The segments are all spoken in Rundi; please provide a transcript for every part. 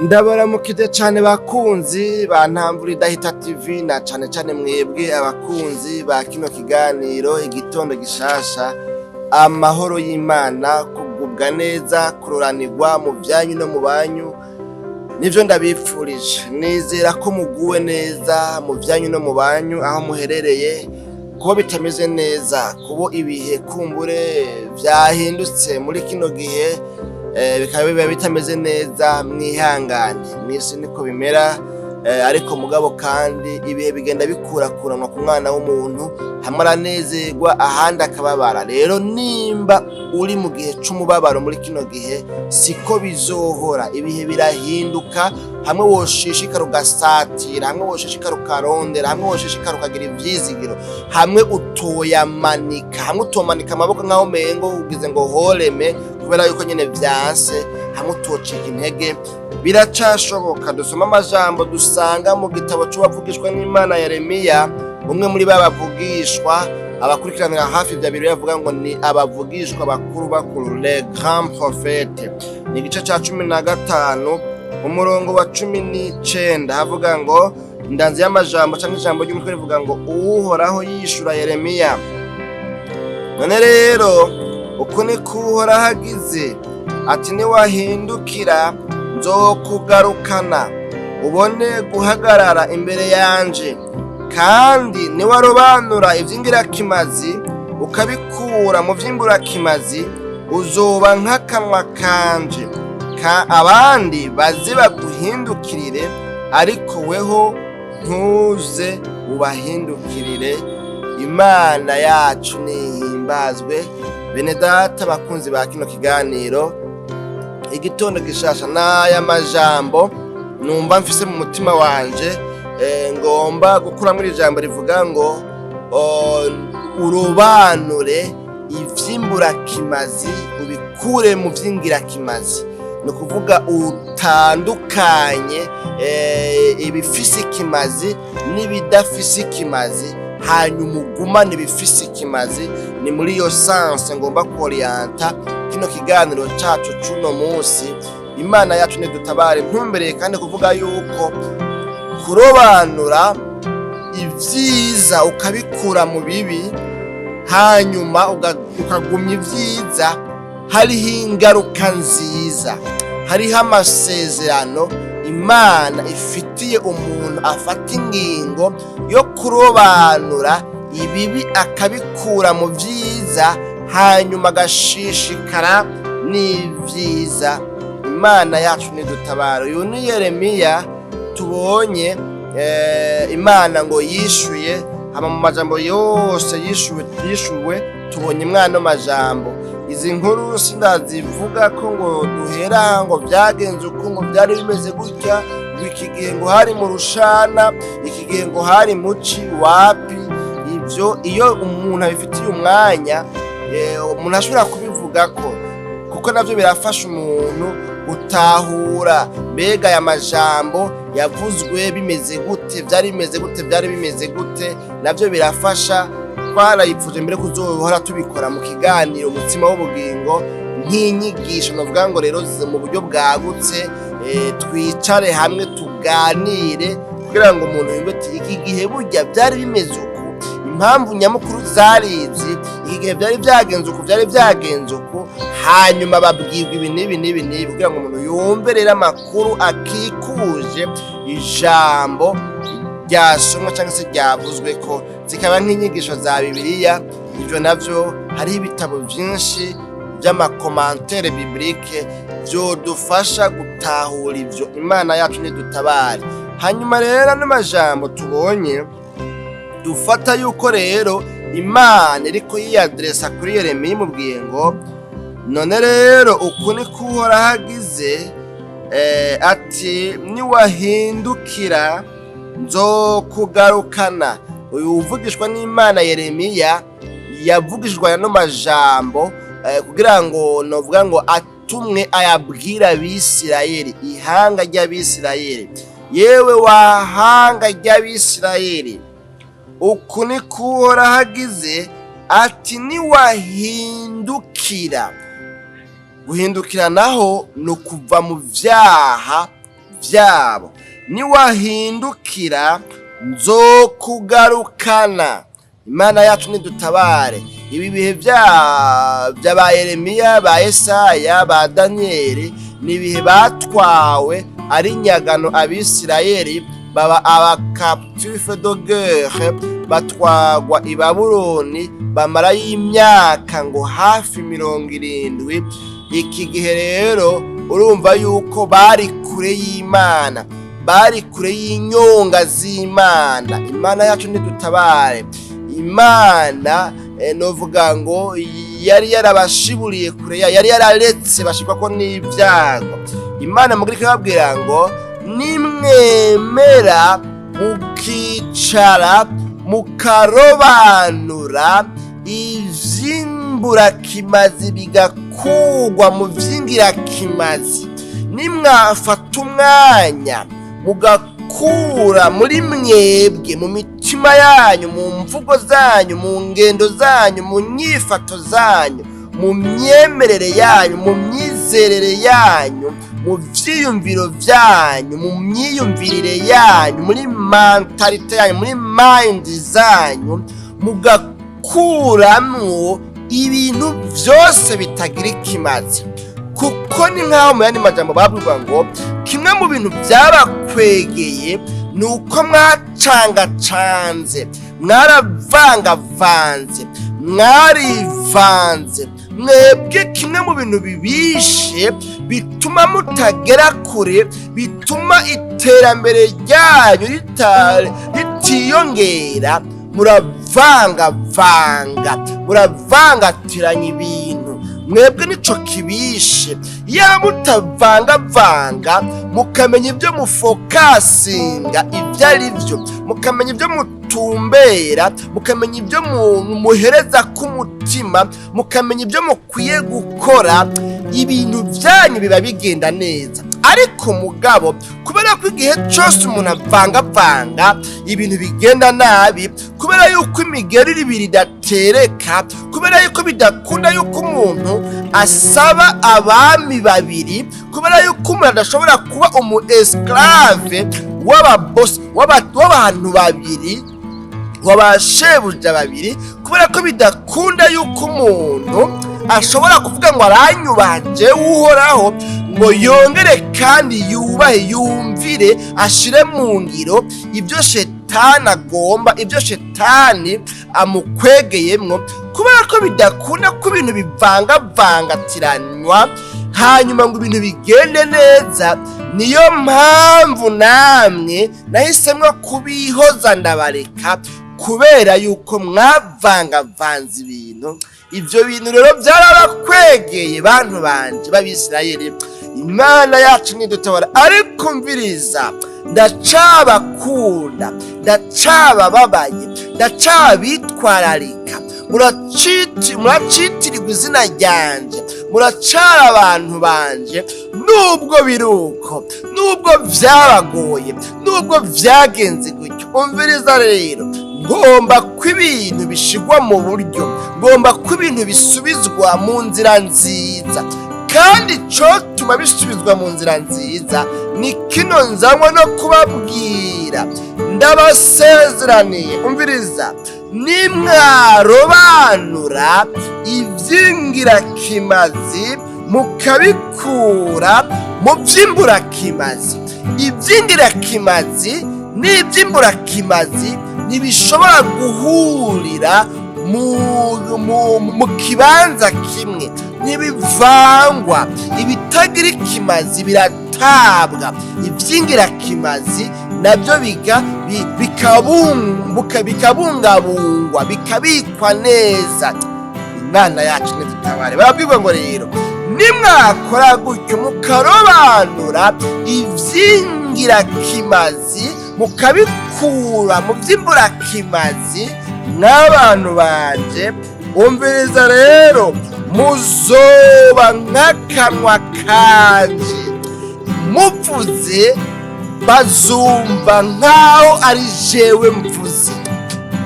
Ndabaramukije cane bakunzi ba Ntamvura Idahita TV, na cane cane mwebwe abakunzi ba kino kiganiro Igitondo Gishasha. Amahoro y'Imana, kugubwa neza, kuroranirwa mu vyanyu no mu banyu nivyo ndabipfurije. Nizera ko muguwe neza mu vyanyu no mu banyu aho muherereye. Kuba bitameze neza, kubo ibihe kumbure vyahindutse muri kino gihe, bikaba biba bitameze neza, mwihangane, mw'isi niko bimera. Ariko mugabo kandi ibihe bigenda bikurakuranwa ku mwana w'umuntu, hamwe aranezerwa, ahandi akababara. Rero nimba uri mu gihe c'umubabaro muri kino gihe, siko bizohora, ibihe birahinduka. Hamwe woshishikara ugasatira, hamwe woshishikara ukarondera, hamwe woshishikara ukagira ivyizigiro, hamwe utoyamanika, hamwe utomanika amaboko nk'aho umengo ugize ngo horeme kubera yuko nyene vyanse, hamwe utocika intege, biracashoboka. Dusoma amajambo dusanga mu gitabo c'uwavugishwa n'Imana Yeremiya, umwe muri ba bavugishwa abakurikiranira hafi vya Bibiliya bavuga ngo ni abavugishwa bakuru bakuru, les grands prophètes. Ni igice ca 15, umurongo wa 19, havuga ngo indanzi y'amajambo canke ijambo ry'umutwe rivuga ngo: "Uhoraho yishura Yeremiya: None rero uku niko Uhoraho agize ati: niwahindukira, nzokugarukana, ubone guhagarara imbere yanje. Kandi niwarobanura ivy'ingirakimazi ukabikura mu vy'imburakimazi, uzoba nk'akanwa kanje. Ka abandi baze baguhindukirire, ariko weho ntuze ubahindukirire." Imana yacu nihimbazwe. Bene data, bakunzi ba kino kiganiro Igitondo Gishasha, n'aya majambo numva mfise mu mutima wanje, ngomba gukuramwo iri jambo rivuga ngo urobanure ivy'imburakimazi ubikure mu vy'ingirakimazi. Ni ukuvuga utandukanye ibifise ikimazi n'ibidafise ikimazi, hanyuma ugumane ibifise ikimazi. Ni muri iyo sens ngomba kuorienta kino kiganiro cacu c'uno munsi. Imana yacu nidutabare. Ntumbereye kandi kuvuga yuko kurobanura ivyiza ukabikura mu bibi, hanyuma ukagumya ivyiza, hariho ingaruka nziza, hariho amasezerano Imana ifitiye umuntu afata ingingo yo kurobanura ibibi akabikura mu vyiza, hanyuma agashishikara n'ivyiza. Imana yacu nidutabara. Uyu ni Yeremiya tubonye, Imana ngo yishuye hama mu majambo yose yishuwe tubonye umwana majambo. Izi nkuru sindazivuga ko ngo duhera ngo vyagenze uku, ngo vyari bimeze gutya, ngo iki gihe ngo hari mu rushana, iki gihe ngo hari muci wapi. Ivyo iyo umuntu abifitiye umwanya, umuntu ashobora kubivuga ko, kuko navyo birafasha umuntu gutahura mbega aya majambo yavuzwe bimeze gute, vyari bimeze gute, vyari bimeze gute. Navyo birafasha. Twarayipfuje mbere kuzohora tubikora mu kiganiro Umutsima w'Ubugingo nk'inyigisho, novuga ngo rero mu buryo bwagutse, twicare hamwe tuganire kugira ngo umuntu yumve ati: iki gihe burya byari bimeze uku, impamvu nyamukuru zari izi, iki gihe byari byagenze uku, byari byagenze uku, hanyuma babwirwa ibi n'ibi n'ibi n'ibi, kugira ngo umuntu yumve rero amakuru akikuje ijambo ryasomwa cyangwa se ryavuzwe, ko zikaba nk'inyigisho za Bibiliya. Ibyo navyo hariho ibitabo byinshi by'ama commentaires bibliques vyodufasha gutahura ivyo. Imana yacu nidutabare. Hanyuma rero n'amajambo tubonye, dufata yuko rero Imana iriko yiyadresa kuri Yeremiya, imubwiye ngo: none rero uku niko Uhoraho agize, ati: niwahindukira, nzokugarukana. Uyu uvugishwa n'Imana Yeremiya yavugishwa ano majambo, kugira ngo novuga ngo atumwe ayabwira Abisirayeli, ihanga ry'Abisirayeli: yewe wahanga ry'Abisirayeli, uku niko Uhoraho agize ati: niwahindukira. Guhindukira naho ni ukuva mu vyaha. vyabo. Niwahindukira nzokugarukana. Imana yacu nidutabare. Ibi bihe bya ba Yeremiya, ba Yesaya, ba Daniyeli, ni ibihe batwawe ari nyagano. Abisirayeli baba aba captifs de guerre, batwagwa i Babuloni, bamarayo imyaka ngo hafi 70. Iki gihe rero urumva yuko bari kure y'Imana, bari kure y'inyonga z'Imana. Imana yacu ntidutabare. Imana novuga ngo yari yarabashiburiye kure yayo, yari yararetse bashikwa ko n'ibyago. Imana mugiri ikababwira ngo: "Nimwemera mukicara mukarobanura ivy'imburakimazi bigakugwa mu vy'ingirakimazi, nimwafata umwanya mugakura muri mwebwe, mu mitima yanyu, mu mvugo zanyu, mu ngendo zanyu, mu nyifato zanyu, mu myemerere yanyu, mu myizerere yanyu, mu vyiyumviro vyanyu, mu myiyumvirire yanyu, muri mentalité yanyu, muri mind zanyu, mugakuramwo ibintu vyose bitagira ikimazi." Kuko ni nk'aho mu yandi majambo babwirwa ngo kimwe mu bintu byabakwegeye ni uko mwacangacanze, mwaravangavanze, mwarivanze mwebwe. Kimwe mu bintu bibishe bituma mutagera kure, bituma iterambere ryanyu ritiyongera, muravangavanga, muravangatiranya ibintu. Mwebwe nico kibishe. Iyo mutavangavanga, mukamenya ibyo mufokasinga ibyo ari byo, mukamenya ibyo mutumbera, mukamenya ibyo muhereza k'umutima, mukamenya ibyo mukwiye gukora, ibintu byanyu biba bigenda neza. Ariko mugabo kubera ko igihe cyose umuntu avangavanga, ibintu bigenda nabi, kubera yuko imigeri ibiri idatereka, kubera yuko bidakunda yuko umuntu asaba abami babiri, kubera yuko umuntu adashobora kuba umu esclave w'ababosi w'abantu babiri, w'abashebuja babiri, kubera ko bidakunda yuko umuntu ashobora kuvuga ngo aranyubaha jewe Uhoraho, ngo yongere kandi yubahe, yumvire, ashire mu ngiro ibyo shetani agomba, ibyo shetani amukwegeyemwo, kubera ko bidakunda ko ibintu bivangavangatiranywa hanyuma ngo ibintu bigende neza. Niyo mpamvu namwe nahisemwo kubihoza, ndabareka, kubera yuko mwavangavanze ibintu. Ibyo bintu rero byarabakwegeye, bantu banje b'Abisirayeli. Imana yacu ntidutabara. Ariko mviriza, ndacabakunda, ndacabababaye, ndacabitwararika. Muracitirirwa izina ryanje, muracara abantu banje. Nubwo biri uko, nubwo vyabagoye, nubwo vyagenze gutyo, umviriza rero, ngomba ko ibintu bishigwa mu buryo, ngomba ko ibintu bisubizwa mu nzira nziza. Kandi cotuma bisubizwa mu nzira nziza ni kino nzanywa no kubabwira. Ndabasezeraniye, umviriza, nimwarobanura ivy'ingirakimazi mukabikura mu vy'imburakimazi. Ivy'ingirakimazi n'ivy'imburakimazi ntibishobora guhurira mu kibanza kimwe, ntibivangwa. Ibitagira ikimazi biratabwa, ivy'ingirakimazi nabyo bikabungabungwa, bikabikwa neza. Imana yacu ntidutabare. Barabwirwa ngo rero nimwakora gutyo, mukarobanura ivy'ingirakimazi mukabikura mu vy'imburakimazi, n'abantu banje, umviriza rero, muzoba nk'akanwa kanje. Muvuze bazumva nk'aho ari jewe mvuze.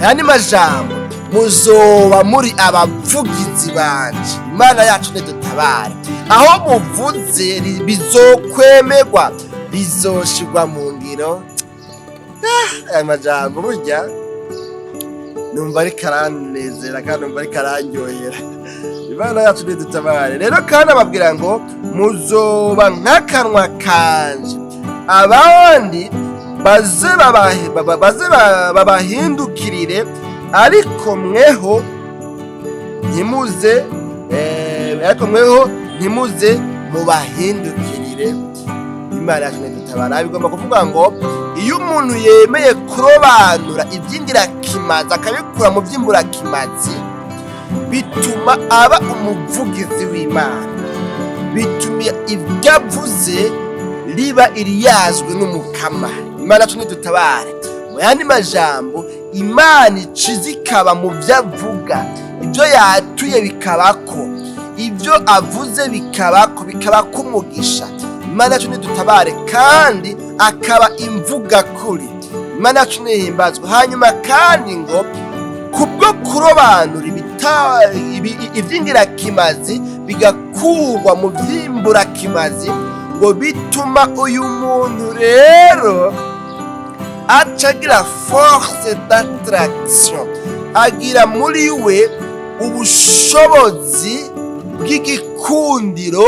Aya ni majambo, muzoba muri abavugizi banje. Imana yacu ntidutabare. Aho muvuze bizokwemerwa. Bizoshirwa mu ngiro. Aya majambo burya numva ariko aranezera kandi numva ariko arandyohera. Imana yacu nidutabare. Rero kandi ababwira ngo muzoba nk'akanwa kanje, abandi baze babahindukirire, ariko mweho ntimuze, ariko mweho ntimuze mubahindukirire. Imana yacu nidutabara. Bigomba kuvuga ngo iyo umuntu yemeye kurobanura iby'ingirakimazi akabikura mu by'imburakimazi, bituma aba umuvugizi w'Imana, bituma ibyo avuze riba iriyazwe n'Umukama. Imana yacu nidutabare. Mu yandi majambo, Imana iciza ikaba mu byo avuga, ibyo yatuye bikabako, ibyo avuze bikabako, bikabako umugisha. Imana yacu nidutabare. Kandi akaba imvugakuri. Imana yacu nihimbazwe. Hanyuma kandi ngo kubwo kurobanura iby'ingirakimazi bigakurwa mu by'imburakimazi, ngo bituma uyu muntu rero aca agira force d'attraction, agira muri we ubushobozi bw'igikundiro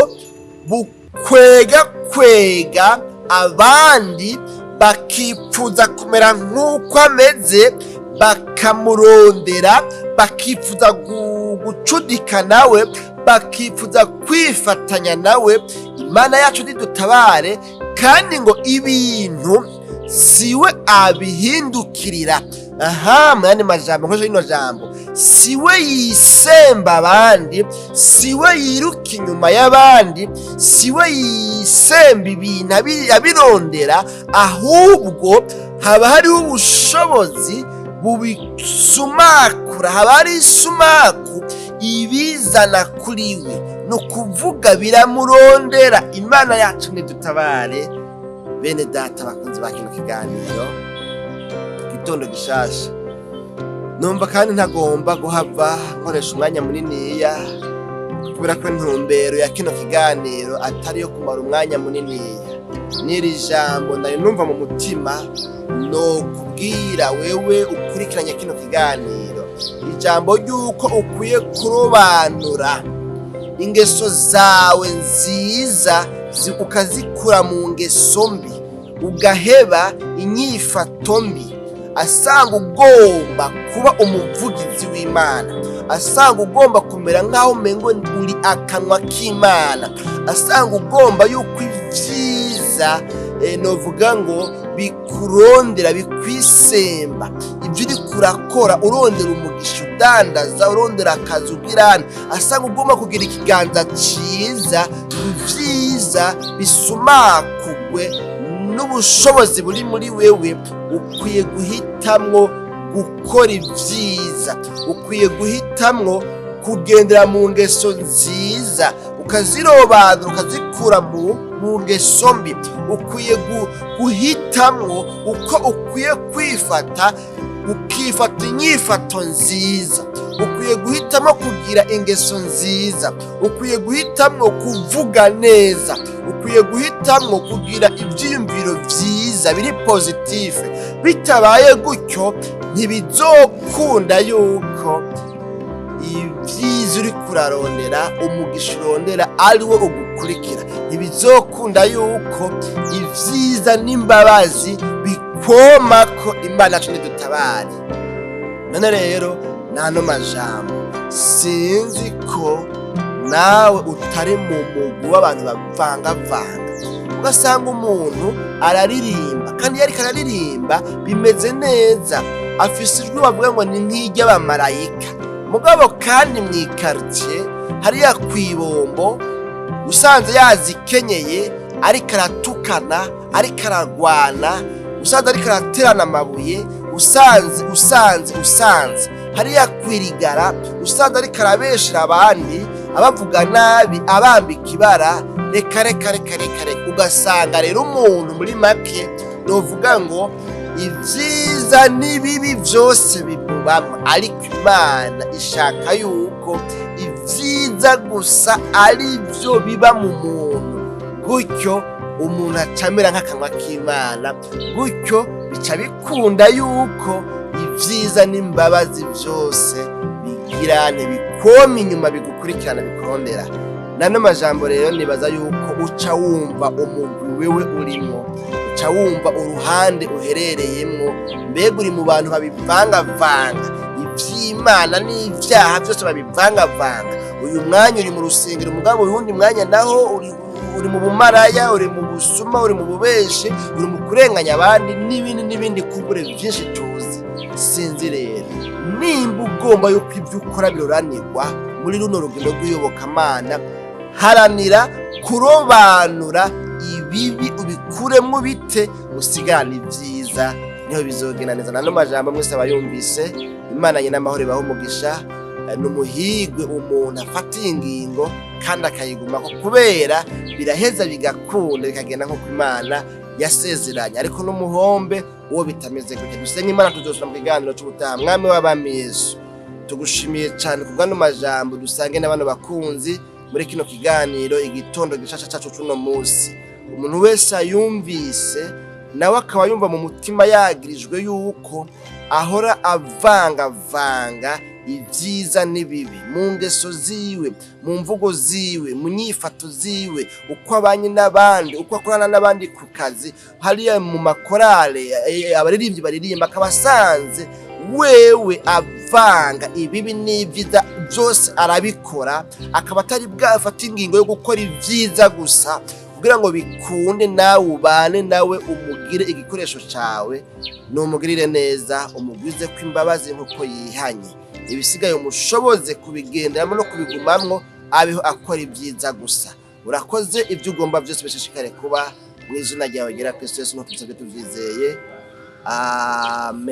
bukwega kwega abandi, bakipfuza kumera nk'uko ameze, bakamurondera, bakifuza gucudika nawe, bakifuza kwifatanya nawe. Imana yacu nidutabare. Kandi ngo ibintu siwe abihindukirira. Aha, mu yandi majambo, nkoresha rino jambo, siwe yisemba abandi, siwe yiruka inyuma y'abandi, siwe yisemba ibintu abirondera, ahubwo haba hariho ubushobozi bubisumakura, haba hari isumaku ibizana kuri we. Ni ukuvuga biramurondera. Imana yacu nidutabare. Bene data bakunzi ba kino kiganiro Gitondo Gishasha, numva kandi ntagomba guhava nkoresha umwanya muniniya, kubera ko intumbero ya kino kiganiro atari iyo kumara umwanya muniniya. N'iri jambo nari numva mu mutima no kubwira wewe ukurikiranye kino kiganiro, ijambo ry'uko ukwiye kurobanura ingeso zawe nziza ukazikura mu ngeso mbi, ugaheba inyifato mbi. Asanga ugomba kuba umuvugizi w'Imana, asanga ugomba kumera nk'aho umengo uri akanwa k'Imana, asanga ugomba yuko ibyiza novuga ngo bikurondera, bikwisemba. Ibyo uri kurakora, urondera umugisha, udandaza, urondera akazi, ugirana, asanga ugomba kugira ikiganza ciza, ibyiza bisumakugwe n'ubushobozi buri muri wewe. Ukwiye guhitamwo gukora ibyiza, ukwiye guhitamwo kugendera mu ngeso nziza, ukazirobanura, ukazikura mu ngeso mbi. Ukwiye guhitamwo uko ukwiye kwifata, ukifata inyifato nziza. Ukwiye guhitamo kugira ingeso nziza, ukwiye guhitamwo kuvuga neza, ukwiye guhitamwo kugira ibyiyumviro byiza biri positif. Bitabaye gutyo, ntibizokunda yuko ibyiza uri kurarondera, umugisha urondera, ari wo ugukurikira. Ntibizokunda yuko ibyiza n'imbabazi bikoma ko. Imana yacu nidutabare. None rero n'ano majambo, sinzi ko nawe utari mu mugwi w'abantu bavangavanga, ugasanga umuntu araririmba, kandi iyo ariko araririmba bimeze neza, afise ijwi bavuga ngo ni nk'iry'abamarayika, mugabo kandi mw'ikaritsiye hariya kw'ibombo usanze yazikenyeye, ariko aratukana, ariko aragwana, usanze ariko araterana amabuye, usanze hariya kwirigara, usanze ariko arabeshera abandi, abavuga nabi, abambika ibara. Reka reka reka reka reka! Ugasanga rero umuntu, muri make novuga ngo ibyiza n'ibibi byose bimubamo, ariko Imana ishaka yuko ibyiza gusa ari byo biba mu muntu. Gutyo Umuntu acamera nk'akanwa k'Imana, gutyo bica bikunda yuko ibyiza n'imbabazi byose bigira ntibikoma inyuma, bigukurikirana, bikurondera. Nano majambo rero, nibaza yuko uca wumva umugwi wewe urimo, uca wumva uruhande uherereyemwo. Mbega uri mu bantu babivangavanga, ivy'Imana n'ivyaha byose babivangavanga? Uyu mwanya uri mu rusengero, mugabo uyundi mwanya naho uri mu bumaraya, uri mu busuma, uri mu bubeshi, uri mu kurenganya abandi n'ibindi n'ibindi, kumbure byinshi tuzi. Sinzi rero nimba ugomba yuko ibyo ukora biroranirwa muri runo rugendo rw'iyobokamana. Haranira kurobanura ibibi, ubikuremo bite, usigarane ibyiza, niho bizogenda neza. Nano majambo mwese abayumvise, Imana nyina amahoro ibahe umugisha. Ni umuhigwe umuntu afata ingingo kandi akayigumako, kubera biraheza bigakunda, bikagenda nk'uko Imana yasezeranye, ariko n'umuhombe uwo bitameze gutya. Dusenga Imana, tuzosubira mu kiganiro c'ubutaha. Mwami w'abami Yesu, tugushimiye cyane ku bw'ano majambo dusange na bano bakunzi muri kino kiganiro Igitondo Gishasha cacu c'uno munsi. Umuntu wese ayumvise nawe akaba yumva mu mutima yagirijwe yuko ahora avangavanga ibyiza n'ibibi mu ngeso ziwe, mu mvugo ziwe, mu nyifato ziwe, uko abanye n'abandi, uko akorana n'abandi ku kazi, hariya mu makorale, abaririmbyi baririmba, akaba asanze wewe avanga ibibi n'ibyiza byose arabikora, akaba atari bwafata ingingo yo gukora ibyiza gusa kugira ngo bikunde nawe ubane nawe, umugire igikoresho cawe. Numugirire neza, umugwize ko imbabazi nk'uko yihanye, ibisigaye umushoboze kubigenderamo no kubigumamwo, abeho akora ibyiza gusa. Urakoze, ibyo ugomba byose bishishikare kuba mu izina ryawe gera Kristo Yesu, nuko tubisabye tuvyizeye, amen.